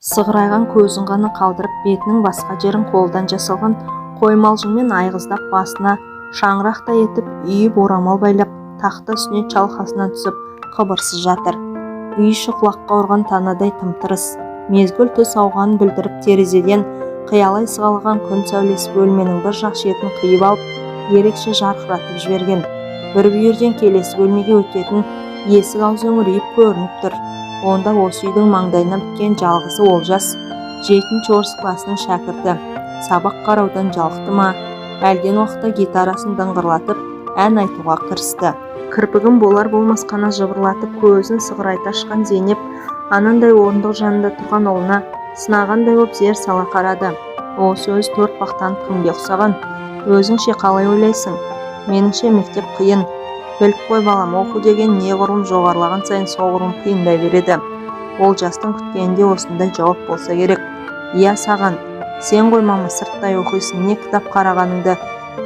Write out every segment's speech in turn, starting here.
Сығырайған көзін ғана қалдырып, бетінің басқа жерін қолдан жасалған қоймалжыңмен айғыздап, басына шаңырақтай етіп үйіп орамал байлап, тақта үстіне шалқасынан түсіп қыбырсыз жатыр. Үй іші құлаққа ұрған танадай тым-тырыс. Мезгіл түс ауғанын білдіріп, терезеден қиялай сығалаған күн сәулесі бөлменің бір жақ шетін қиып алып, ерекше жарқыратып жіберген. Бір бүйірден келесі бөлмеге өтетін есік аузы үңірейіп көрініп тұр. Онда осы үйдің маңдайына біткен жалғызы Олжас, жетінші орыс класының шәкірті. Сабақ қараудан жалықты ма, әлден уақытта гитарасын дыңғырлатып, ән айтуға кірісті. Кірпігін болар-болмас қана жыбырлатып, көзін сығырайта ашқан Зейнеп анандай орындық жанында тұрған ұлына сынағандай боп зер сала қарады. Осы өзі төрт бақтанып кімге ұқсаған? Өзің ше, қалай ойлайсың? Меніңше, мектеп қиын. Біліп қой, балам, оқу деген неғұрлым жоғарылаған сайын соғұрлым қиындай береді. Олжастың күткенінде осындай жауап болса керек. Иә, саған. Сен ғой, мама, сырттай оқисың, не кітап қарағаныңды,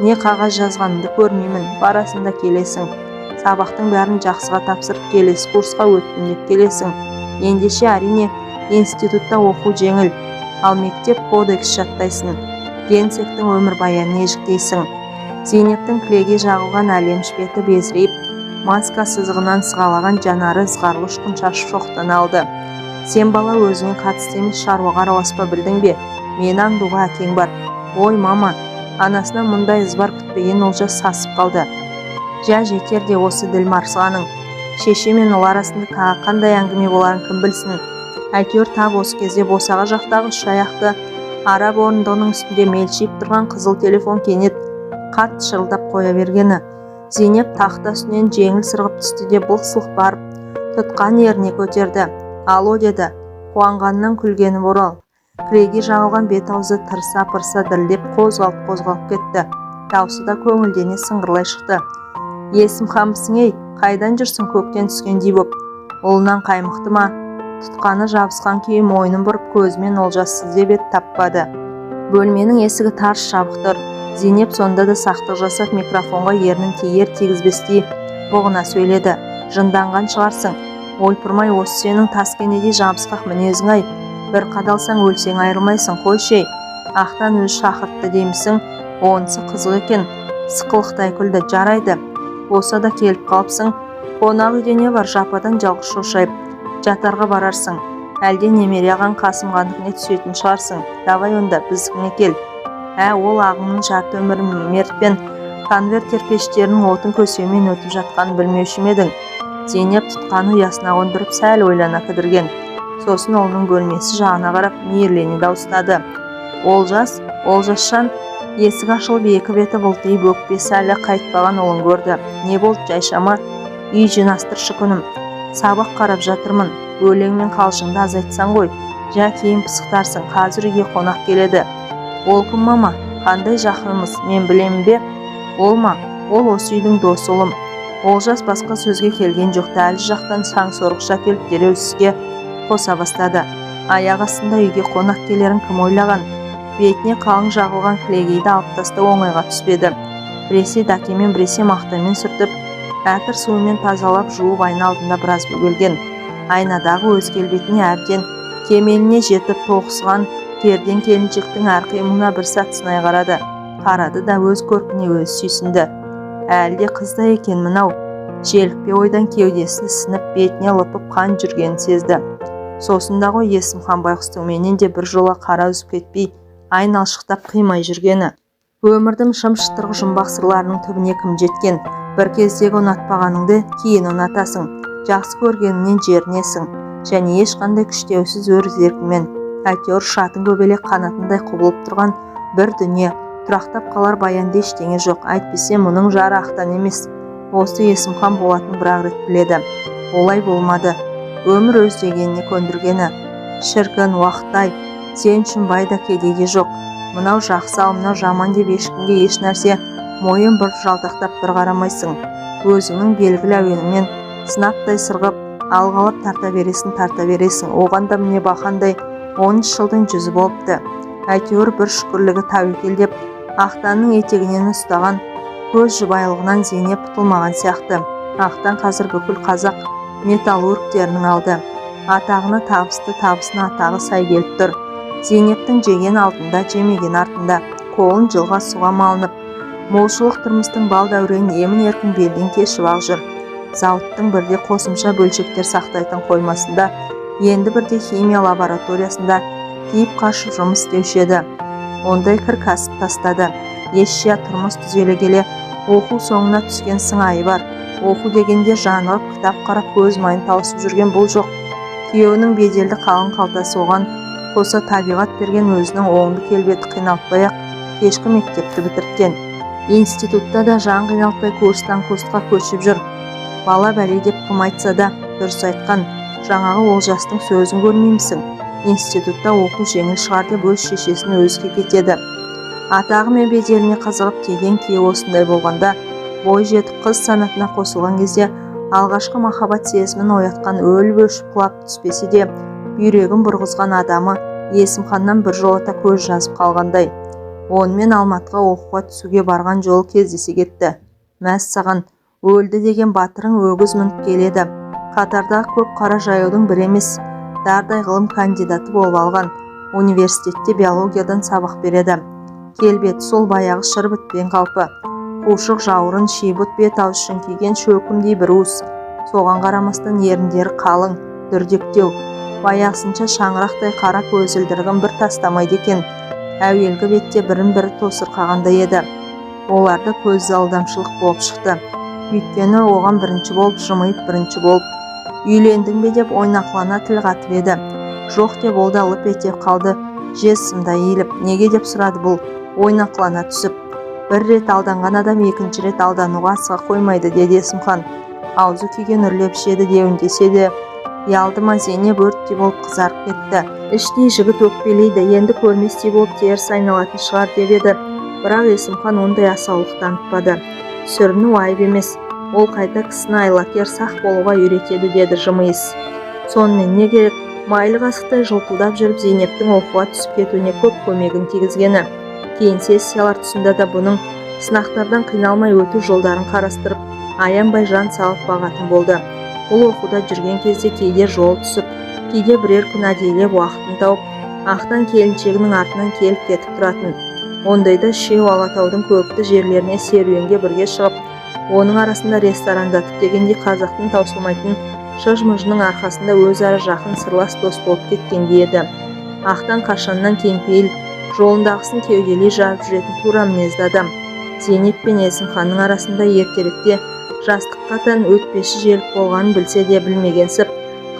не қағаз жазғаныңды көрмеймін. Барасың да келесің. Сабақтың бәрін жақсыға тапсырып, келесі курсқа өттім деп келесің. Ендеше, әрине, институтта оқу жеңіл. Ал мектеп кодекс жаттайсың, генсектің өмірбаянын ежіктейсің. Зейнептің кілегей жағылған әлеміш беті безірейіп, маска сызығынан сығалаған жанары ызғарлы ұшқын шашып шоқтана алды. Сен, бала, өзіңе қатысты емес шаруаға араласпа, білдің бе? Мені аңдуға әкең бар. Ой, мама! Анасынан мұндай ызбар күтпеген Олжас сасып қалды. Жә, жетер де осы ділмарсығаның. Шеше мен ұл арасында тағы қандай әңгіме боларын кім білсін. Әйтеуір, тап осы кезде босаға жақтағы үш аяқты араб орындығының үстінде мелшиіп тұрған қызыл телефон кенет қатты шырылдап қоя бергені. Зейнеп тақта үстінен жеңіл сырғып түсті де, былқ-сылқ барып тұтқаны еріне көтерді. «Алло», – деді қуанғаннан күлгені орал. Кілегей жағылған бет аузы тырса-пырса дірілдеп, қозғалып-қозғалып кетті. Даусы да көңілдене сыңғырлай шықты. «Есімханбысың, ей? Қайдан жүрсің көктен түскендей боп?» Ұлынан қаймықты ма, тұтқаны жабысқан күйі мойнын бұрып, көзімен Олжасты іздеп еді, таппады. Бөлменің есігі тарс жабық тұр. Зейнеп сонда да сақтық жасап, микрофонға ернін тиер тигізбестей бұғына сөйледі. «Жынданған шығарсың. Ойпырмай, осы сенің таскенедей жабысқақ мінезің-ай. Бір қадалсаң, өлсең айырылмайсың. Қойшы, ей, Ақтан өзі шақыртты деймісің? Онысы қызық екен», – сықылықтай күлді. «Жарайды, болса да келіп қалыпсың. Қонақ үйде не бар, жападан жалғыз шошайып жатарға барарсың. Әлде немере ағаң Қасымхандікіне түсетін шығарсың. Давай онда, біздікіне кел. Ә, ол ағыңның жарты өмірін мертпен конвертер пештерінің отын көсеумен өтіп жатқанын білмеуші ме едің?» Зейнеп тұтқаны ұясына қондырып, сәл ойлана кідірген. Сосын ұлының бөлмесі жағына қарап, мейірлене дауыстады: «Олжас, Олжасжан!» Есік ашылып, екі беті бұлтиып, өкпесі әлі қайтпаған ұлын көрді. «Не болды, жайша ма? Үй жинастыршы, күнім. Сабақ қарап жатырмын. Өлең мен қалжыңды азайтсаң ғой. Жә, кейін пысықтарсың. Қазір үйге қонақ келеді». «Ол кім, мама? Қандай жақынымыз? Мен білемін бе?» «Ол ма? Ол осы үйдің досы, ұлым». Олжас басқа сөзге келген жоқ. Дәліз жақтан шаң сорғыш әкеліп, дереу іске қоса бастады. Аяқ астында үйге қонақ келерін кім ойлаған? Бетіне қалың жағылған кілегейді алып тастау оңайға түспеді. Біресе дәкемен, біресе мақтамен сүртіп, әтір суымен тазалап, жуып, айна алдында біраз бөгелген. Айнадағы өз келбетіне әбден кемеліне жетіп толықсыған кердең келіншектің әр қимылына бір сәт сынай қарады. Қарады да, өз көркіне өзі сүйсінді. Әлі де қыздай екенмін ау. Желікпе ойдан кеудесі ісініп, бетіне лыпып қан жүргенін сезді. Сосын да ғой, Есімхан байғұстың менен де бір жола қара үзіп кетпей, айналшықтап қимай жүргені. Өмірдің шым-шытырық жұмбақ сырларының түбіне кім жеткен? Бір кездегі ұнатпағаныңды кейін ұнатасың, жақсы көргеніңнен жерінесің. Және ешқандай күштеусіз, өз еркіңмен. Әйтеуір, ұшатын көбелек қанатындай құбылып тұрған бір дүние. Тұрақтап қалар баянды ештеңе жоқ. Әйтпесе мұның жары Ақтан емес, осы Есімхан болатын бір-ақ рет біледі. Олай болмады. Өмір өз дегеніне көндіргені. Шіркін, уақыт-ай, сен үшін бай да, кедей де жоқ. Мынау жақсы, ал мынау жаман деп ешкімге еш нәрсе мойын бұрып, жалтақтап бір қарамайсың. Өзіңнің белгілі әуеніңмен сынаптай сырғып, алғалап тарта бересің, тарта бересің. Оған да міне бақандай 13 жылдың жүзі болыпты. Әйтеуір, бір шүкірлігі, тәуекел деп Ақтанның етегінен ұстаған көз жұбайлығынан Зейнеп құтылмаған сияқты. Ақтан қазір бүкіл қазақ металлургтерінің алды. Атағына табысты, табысына атағы сай келіп тұр. Зейнептің жеген алдында, жемеген артында, қолын жылға суға малынып, молшылық тұрмыстың бал дәуренін емін-еркін белден кешіп-ақ жүр. Зауыттың бірде қосымша бөлшектер сақтайтын қоймасында, енді бірде химия лабораториясында киіп қашып жұмыс істеуші еді. Ондай кір кәсіп тастады. Ес жия, тұрмыс түзеле келе оқу соңына түскен сыңайы бар. Оқу дегенде жанығып, кітап қарап көз майын тауысып жүрген бұл жоқ. Күйеуінің беделді қалың қалтасы, оған қоса табиғат берген өзінің оңды келбеті қиналтпай-ақ кешкі мектепті бітірткен. Институтта да жан қиналтпай курстан курсқа көшіп жүр. Бала бәле деп кім айтса да дұрыс айтқан. Жаңағы Олжастың сөзін көрмеймісің? Институтта оқу жеңіл шығар деп өз шешесін өзі кекетеді. Атағы мен беделіне қызығып тиген күйеуі осындай болғанда, бой жетіп қыз санатына қосылған кезде алғашқы махаббат сезімін оятқан, өліп-өшіп құлап түспесе де бүйрегін бұрғызған адамы Есімханнан біржолата көз жазып қалғандай. Онымен Алматыға оқуға түсуге барған жолы кездесе кетті. Мәссаған, өлді деген батырың өгіз мініп келеді. Қатардағы көп қара жаяудың бірі емес, дардай ғылым кандидаты болып алған. Университетте биологиядан сабақ береді. Келбеті сол баяғы шыр бітпен қалпы. Қушық жауырын, шибұт бет аузы шүңкиген шөкімдей бір уыс. Соған қарамастан еріндері қалың, дүрдектеу. Баяғысынша шаңырақтай қара көзілдірігін бір тастамайды екен. Әуелгі бетте бірін-бірі тосырқағандай еді. Оларды көз алдамшылық болып шықты. Өйткені оған бірінші болып жымиып, бірінші болып үйлендің бе деп ойнақылана тіл қатып еді. Жоқ деп ол да лып ете қалды жез сымдай иіліп. Неге деп сұрады бұл ойнақылана түсіп. Бір рет алданған адам екінші рет алдануға асыға қоймайды, деді Есімхан. Аузы күйген үрлеп ішеді деуін десе де ұялды ма, Зейнеп өрттей болып қызарып кетті. Іштей жігіт өкпелейді, енді көрместей болып теріс айналатын шығар деп еді, бірақ Есімхан ондай асаулық танытпады. Сүріну айып емес, ол қайта кісіні айлакер, сақ болуға үйретеді, деді жымиыс. Сонымен не керек, майлы қасықтай жылтылдап жүріп Зейнептің оқуға түсіп кетуіне көп көмегін тигізгені. Кейін сессиялар тұсында да бұның сынақтардан қиналмай өту жолдарын қарастырып, аянбай жан салып бағатын болды. Бұл оқуда жүрген кезде кейде жол түсіп, кейде бірер күн әдейілеп уақытын тауып, Ақтан келіншегінің артынан келіп кетіп тұратын. Ондайда үшеуі Алатаудың көрікті жерлеріне серуенге бірге шығып, оның арасында ресторандатып дегендей, қазақтың таусылмайтын шыж-мыжының арқасында өзара жақын, сырлас дос болып кеткендей еді. Ақтан қашаннан кеңпейіл, жолындағысын кеуделей жарып жүретін тура мінезді адам. Зейнеп пен Есімханның арасында ертеректе жастыққа тән өтпеші желік болғанын білсе де білмегенсіп,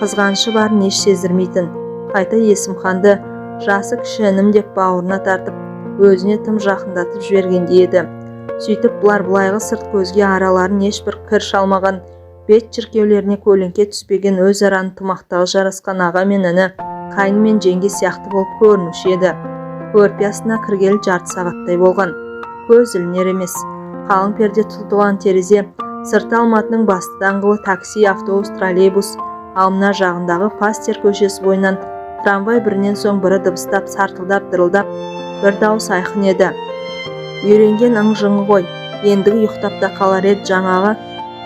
қызғанышы барын еш сездірмейтін. Қайта Есімханды жасы кіші інім деп бауырына тартып, өзіне тым жақындатып жібергендей еді. Сөйтіп бұлар былайғы сырт көзге араларын ешбір кір шалмаған, бет шіркеулеріне көлеңке түспеген, өзара ынтымақтағы жарасқан аға мен іні, қайын мен жеңге сияқты болып көрінуші еді. Көрпе астына кіргелі жарты сағаттай болған. Көз ілінер емес. Қалың перде тұтылған терезе сырты Алматының басты даңғылы, такси, автобус, троллейбус, ал мына жағындағы Пастер көшесі бойынан трамвай бірінен соң бірі дыбыстап, сартылдап, дырылдап, бір дауыс айқын еді. Үйренген ың-жыңы ғой, ендігі ұйықтап та қалар еді. Жаңағы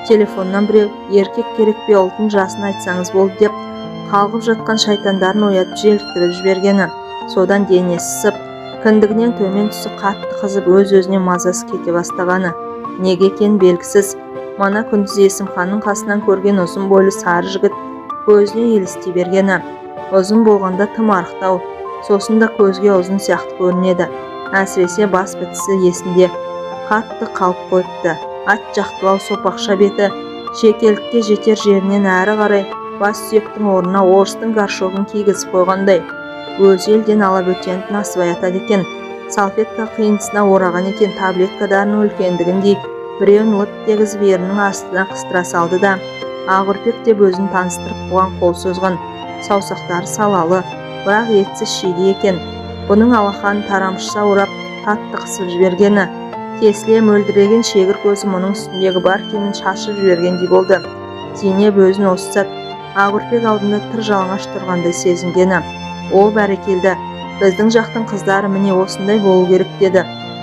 телефоннан біреу еркек керек пе, ұлтын, жасын айтсаңыз болды деп қалғып жатқан шайтандарын оятып желіктіріп жібергені. Содан денесі ысып, кіндігінен төмен түсі қатты қызып, өз-өзінен мазасы кете бастағаны. Неге екені белгісіз, мана күндіз Есімханның қасынан көрген ұзын бойлы сары жігіт көзіне елестей бергені. Ұзын болғанда тым арықтау, сосын да көзге ұзын сияқты көрінеді. Әсіресе бас бітісі есінде қатты қалып қойыпты. Ат жақтылау сопақша беті шекелікке жетер жерінен әрі қарай бас сүйектің орнына орыстың горшогын кигізіп қойғандай. Өзі елден алабөтеніп насыбай атады екен. Салфетка қиындысына ораған екен таблетка дәрінің үлкендігіндей біреуін лып дегізіп ернінің астына қыстыра салды да, Ақ үрпек деп өзін таныстырып, бұған қол созған. Саусақтары салалы, бірақ етсіз шиді екен. Бұның алақанын тарамысша орап, қатты қысып жібергені. Тесіле мөлдіреген шегір көзі мұның үстіндегі бар киімін шашып жібергендей болды. Зейнеп өзін осы сәт Ақ үрпек алдында тыр жалаңаш тұрғандай сезінгені. О, бәрекелді, біздің жақтың қыздары міне осындай болу керек, деді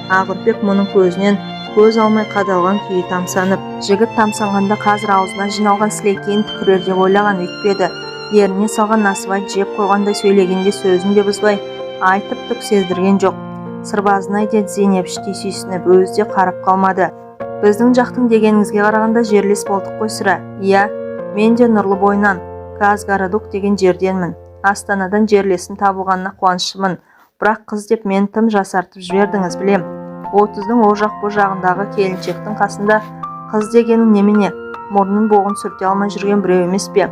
Ақ үрпек мұның көзінен көз алмай қадалған күйі тамсанып. Жігіт тамсанғанда қазір аузына жиналған сілекейін түкірер деп ойлаған, өйтпеді. Ерніне салған насыбайды жеп қойғандай сөйлегенде сөзін де бұзбай айтып түк сездірген жоқ. Сырбазын-ай, деді Зейнеп іштей сүйсініп, өзі де қарап қалмады. Біздің жақтың дегеніңізге қарағанда жерлес болдық қой сірә. Иә, мен де Нұрлы бойынан, Казгородок деген жерденмін. Астанадан жерлесім табылғанына қуаныштымын. Бірақ қыз деп мені тым жасартып жібердіңіз, білем. 30-дың о жақ бұ жағындағы келіншектің қасында қыз дегенің немене? Мұрнын боғын сүрте алмай жүрген біреу емес пе?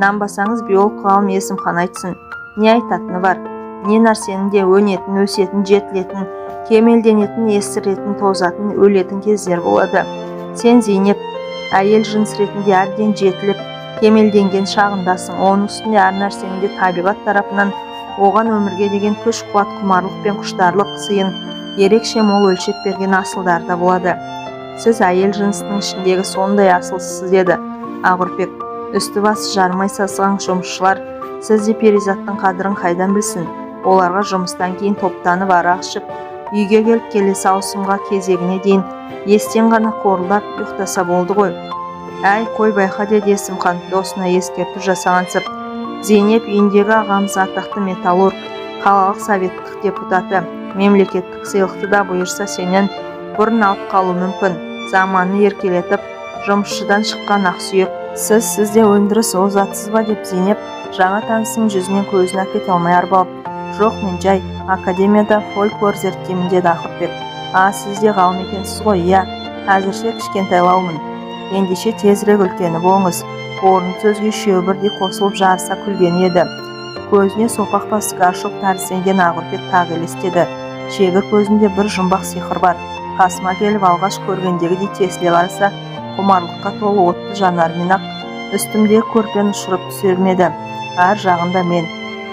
Нанбасаңыз, биолог ғалым Есімхан айтсын. Не айтатыны бар? Не нәрсенің де өнетін, өсетін, жетілетін, кемелденетін, ескіретін, тозатын, өлетін кездер болады. Сен, Зейнеп, әйел жыныс ретінде әбден жетіліп, кемелденген шағындасың. Оның үстіне әр нәрсенің де табиғат тарапынан оған өмірге деген күш қуат, құмарлық пен құштарлық сыйын ерекше мол өлшеп берген асылдары да болады. Сіз әйел жынысының ішіндегі сондай асылсыз, деді Ақүрпек. Үсті басы жарымай сасыған жұмысшылар сіздей перизаттың қадірін қайдан білсін? Оларға жұмыстан кейін топтанып арақ ішіп, үйге келіп, келесі ауысымға кезегіне дейін естен ғана қорылдап ұйықтаса болды ғой. Әй, қой, байқа, деді Есімхан досына ескерту жасағансып. Зейнеп үйіндегі ағамыз атақты металлург, қалалық советтік депутаты. Мемлекеттік сыйлықты да бұйырса сенен бұрын алып қалуы мүмкін. Заманын еркелетіп, жұмысшыдан шыққан ақсүйек. Сіз де өндіріс озатсыз ба, деп Зейнеп жаңа танысының жүзінен көзін әкете алмай арбалып. Жоқ, мен жай академияда фольклор зерттеймін, деді Ақүрпек. А, сіз де ғалым екенсіз ғой? Иә, әзірше кішкентайлаумын. Ендеше тезірек үлкені болыңыз. Орынды сөзге үшеуі бірдей қосылып жарыса күлген еді, көзіне сопақ бас горшок тәрізденген Ақүрпек тағы елестеді. Шегір көзінде бір жұмбақ сиқыр бар. Қасыма келіп, алғаш көргендегідей тесіле қараса, құмарлыққа толы отты жанарымен ақ үстімдегі көрпені ұшырып түсірмеді. Ар жағында мен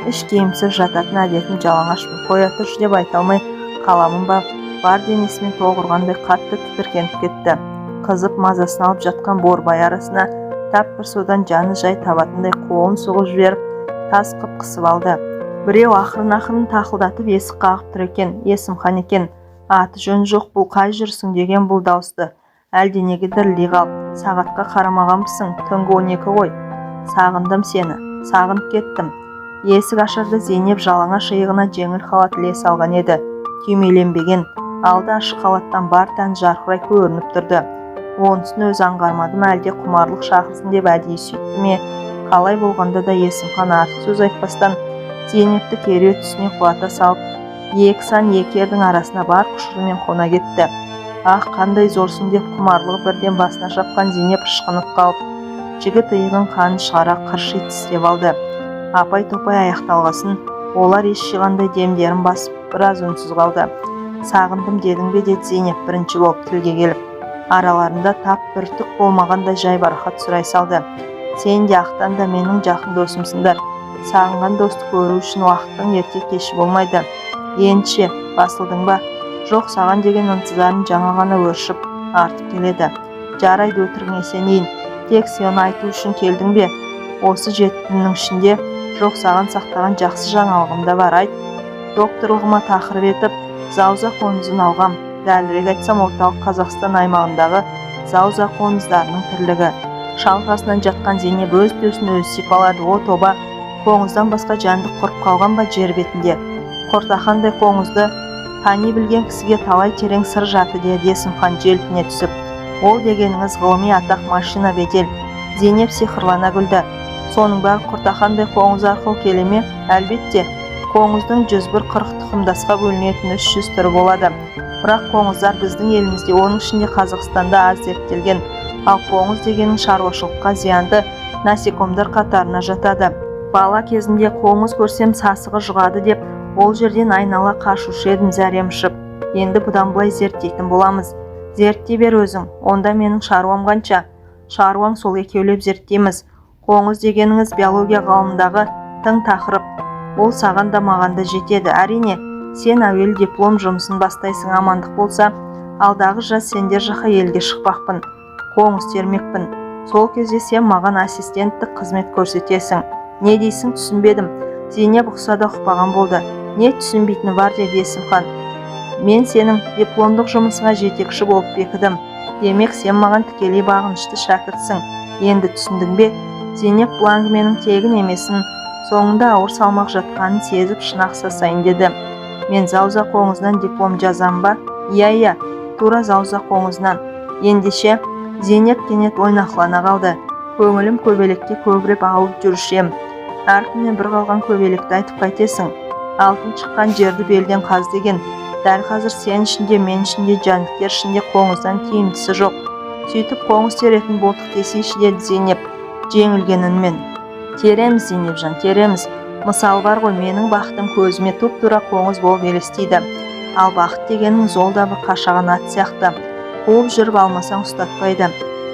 іш киімсіз жататын әдетім, жалаңашпын, қоя тұршы деп айта алмай қаламын ба, бар денесімен тоқ ұрғандай қатты тітіркеніп кетті. Қызып мазасын алып жатқан борбай арасына тап бір содан жаны жай табатындай қолын сұғып жіберіп, тас қып қысып алды. Біреу ақырын-ақырын тақылдатып есік қағып тұр екен. Есімхан екен. Аты жөні жоқ бұл қай жүрсің деген бұл дауысты әлденеге дірілдей қалып. Сағатқа қарамағанбысың? Түнгі 12 ғой. Сағындым сені, сағынып кеттім. Есік ашарда Зейнеп жалаңаш иығына жеңіл халат іле салған еді. Түймеленбеген алды ашық халаттан бар тән жарқырай көрініп тұрды. Онысын өзі аңғармады ма, әлде құмарлық шақырсын деп әдейі сөйтті ме, қалай болғанда да Есімхан артық сөз айтпастан Зейнепті кереует үстіне құлата салып, екі сан екі ердің арасына бар құшырымен қона кетті. Ах, қандай зорсың, деп құмарлығы бірден басына шапқан Зейнеп ышқынып қалып, жігіт иығын қанын шығара қырши тістеп алды. Апай топай аяқталғасын, олар ес жиғандай демдерін басып, біраз үнсіз қалды. Сағындым дедің бе, деді Зейнеп бірінші болып тілге келіп. Араларында тап бір түк болмағандай жайбарақат сұрай салды. Сен де, Ақтан да менің жақын досымсыңдар. Сағынған досты көру үшін уақыттың ерте кеші болмайды. Енді ше, басылдың ба? Жоқ, саған деген ынтызарым жаңа ғана өршіп артып келеді. Жарайды, өтірігіңе сенейін. Тек сені айту үшін келдің бе осы 7 күннің ішінде? Жоқ, саған сақтаған жақсы жаңалығым да бар. Айт. Докторлығыма тақырып етіп зауза қоңызын алғам. Дәлірек айтсам, Орталық Қазақстан аймағындағы зауза қоңыздарының тірлігі. Шалқасынан жатқан Зейнеп өз төсін өзі сипалады. О, тоба, қоңыздан басқа жәндік құрып қалған ба жер бетінде? Құртақандай қоңызды тани білген кісіге талай терең сыр жаты, деді Есімхан желпіне түсіп. Ол дегеніңіз ғылыми атақ, машина бедел. Зейнеп сиқырлана күлді. Соның бәрі құртақандай қоңыз арқылы келе ме? Әлбетте. Қоңыздың 101 40 тұқымдасқа бөлінетін 300 түрі болады. Бірақ қоңыздар біздің елімізде, оның ішінде Қазақстанда аз зерттелген. Ал қоңыз дегенің шаруашылыққа зиянды насекомдар қатарына жатады. Бала кезімде қоңыз көрсем, сасығы жұғады деп, ол жерден айнала қашушы едім зәрем ұшып. Енді бұдан былай зерттейтін боламыз. Зерттей бер өзің, онда менің шаруам қанша? Шаруаң сол, екеулеп зерттейміз. Қоңыз дегеніңіз биология ғылымындағы тың тақырып. Ол саған да, маған да жетеді. Әрине, сен әуелі диплом жұмысын бастайсың. Амандық болса, алдағы жаз сендер жаққа елге шықпақпын, қоңыз термекпін. Сол кезде сен маған ассистенттік қызмет көрсетесің. Не дейсің, түсінбедім. Зейнеп ұқса да ұқпаған болды. Не түсінбейтіні бар, деді Есімхан. Мен сенің дипломдық жұмысыңа жетекші болып бекідім. Демек, сен маған тікелей бағынышты шәкіртсің. Енді түсіндің бе? Зейнеп бұл әңгіменің тегін емесін, соңында ауыр салмақ жатқанын сезіп, шын сасайын деді. Мен зауза қоңызынан диплом жазам ба? Иә, иә, тура зауза қоңызынан. Ендеше? Зейнеп кенет ойнақылана қалды. Көңілім көбелекке көбірек ауып жүруші ем. Әркімнен бір қалған көбелекті айтып қайтесің? Алтын шыққан жерді белден қаз деген. Дәл қазір сен ішінде, мен ішінде, жәндіктер ішінде қоңыздан тиімдісі жоқ. Сөйтіп қоңыз теретін болдық десейші, деді Зейнеп жеңілген үнмен. Тереміз, Зейнепжан, тереміз. Мысал бар ғой, менің бақытым көзіме тұп-тура қоңыз болып елестейді. Ал бақыт дегеніңіз ол да бір қашаған ат сияқты. Қуып жүріп алмасаң, ұстатпайды.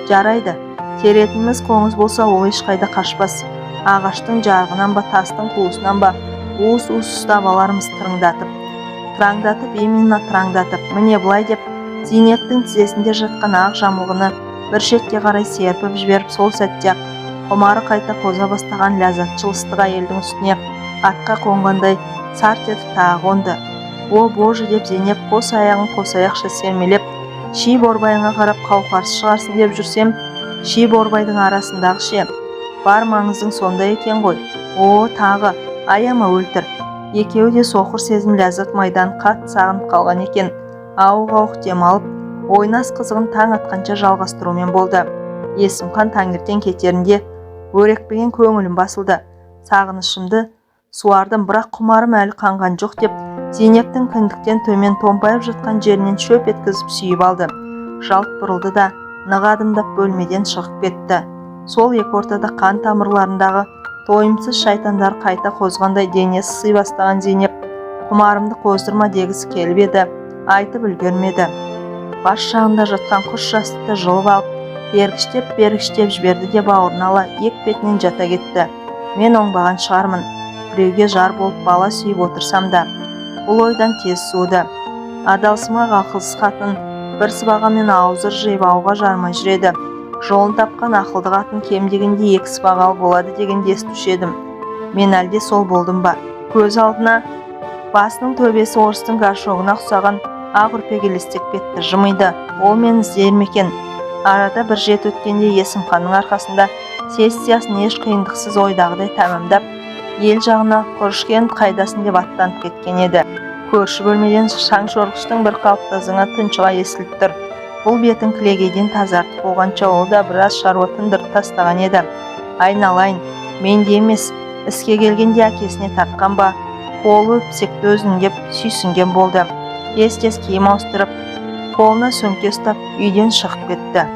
Жарайды, теретініміз қоңыз болса, ол ешқайда қашпас. Ағаштың жарығынан ба, тастың қуысынан ба, уыс-уыс ұстап алармыз тыраңдатып. Тыраңдатып, именно тыраңдатып. Міне, былай, деп Зейнептің тізесінде жатқан ақ жамылғыны бір шетке қарай серпіп жіберіп, сол сәтте-ақ құмары қайта қоза бастаған ләззатшыл ыстық әйелдің үстіне атқа қонғандай сарт етіп тағы қонды. О боже, деп Зейнеп қос аяғын қосаяқша сермелеп, ши борбайыңа қарап қауқарсыз шығарсың деп жүрсем, ши борбайдың арасындағы ше? Бар маңызың сонда екен ғой. О, тағы аяма, өлтір. Екеуі де соқыр сезім ләззат майданын қатты сағынып қалған екен. Ауық-ауық демалып, ойнас қызығын таң атқанша жалғастырумен болды. Есімхан таңертең кетерінде өрекпіген көңілім басылды, сағынышымды суардым, бірақ құмарым әлі қанған жоқ, деп Зейнептің кіндіктен төмен томпайып жатқан жерінен шөп еткізіп сүйіп алды. Жалт бұрылды да, нық адымдап бөлмеден шығып кетті. Сол екі ортада қан тамырларындағы тойымсыз шайтандар қайта қозғандай денесі ысы бастаған Зейнеп құмарымды қоздырма дегісі келіп еді, айтып үлгермеді. Бас жағында жатқан құс жастықты жұлып алып, бергіштеп-бергіштеп жіберді де, бауырына ала екпетінен жата кетті. Мен оңбаған шығармын, біреуге жар болып, бала сүйіп отырсам да. Бұл ойдан тез суыды. Адалсымақ ақылсыз қатын бір сыбағамен аузы ыржиып ауға жармай жүреді. Жолын тапқан ақылды қатын кем дегенде екі сыбағалы болады дегенді естуші едім. Мен әлде сол болдым ба? Көз алдына басының төбесі орыстың горшогына ұқсаған ақ үрпек елестеп кетті. Жымиды. Ол мені іздер ме екен? Арада бір жеті өткенде Есімханның арқасында сессиясын еш қиындықсыз ойдағыдай тәмамдап, ел жағына Құрышкент қайдасың деп аттанып кеткен еді. Көрші бөлмеден шаң жорғыштың бір қалыпты ызыңы тұншыға естіліп тұр. Бұл бетін кілегейден тазартып болғанша ол да біраз шаруа тындырып тастаған еді. Айналайын, менде емес, іске келгенде әкесіне тартқан ба, қолы өпсекті өзінің, деп сүйсінген болды. Тез-тез киім ауыстырып, қолына сөмке ұстап, үйден шығып кетті.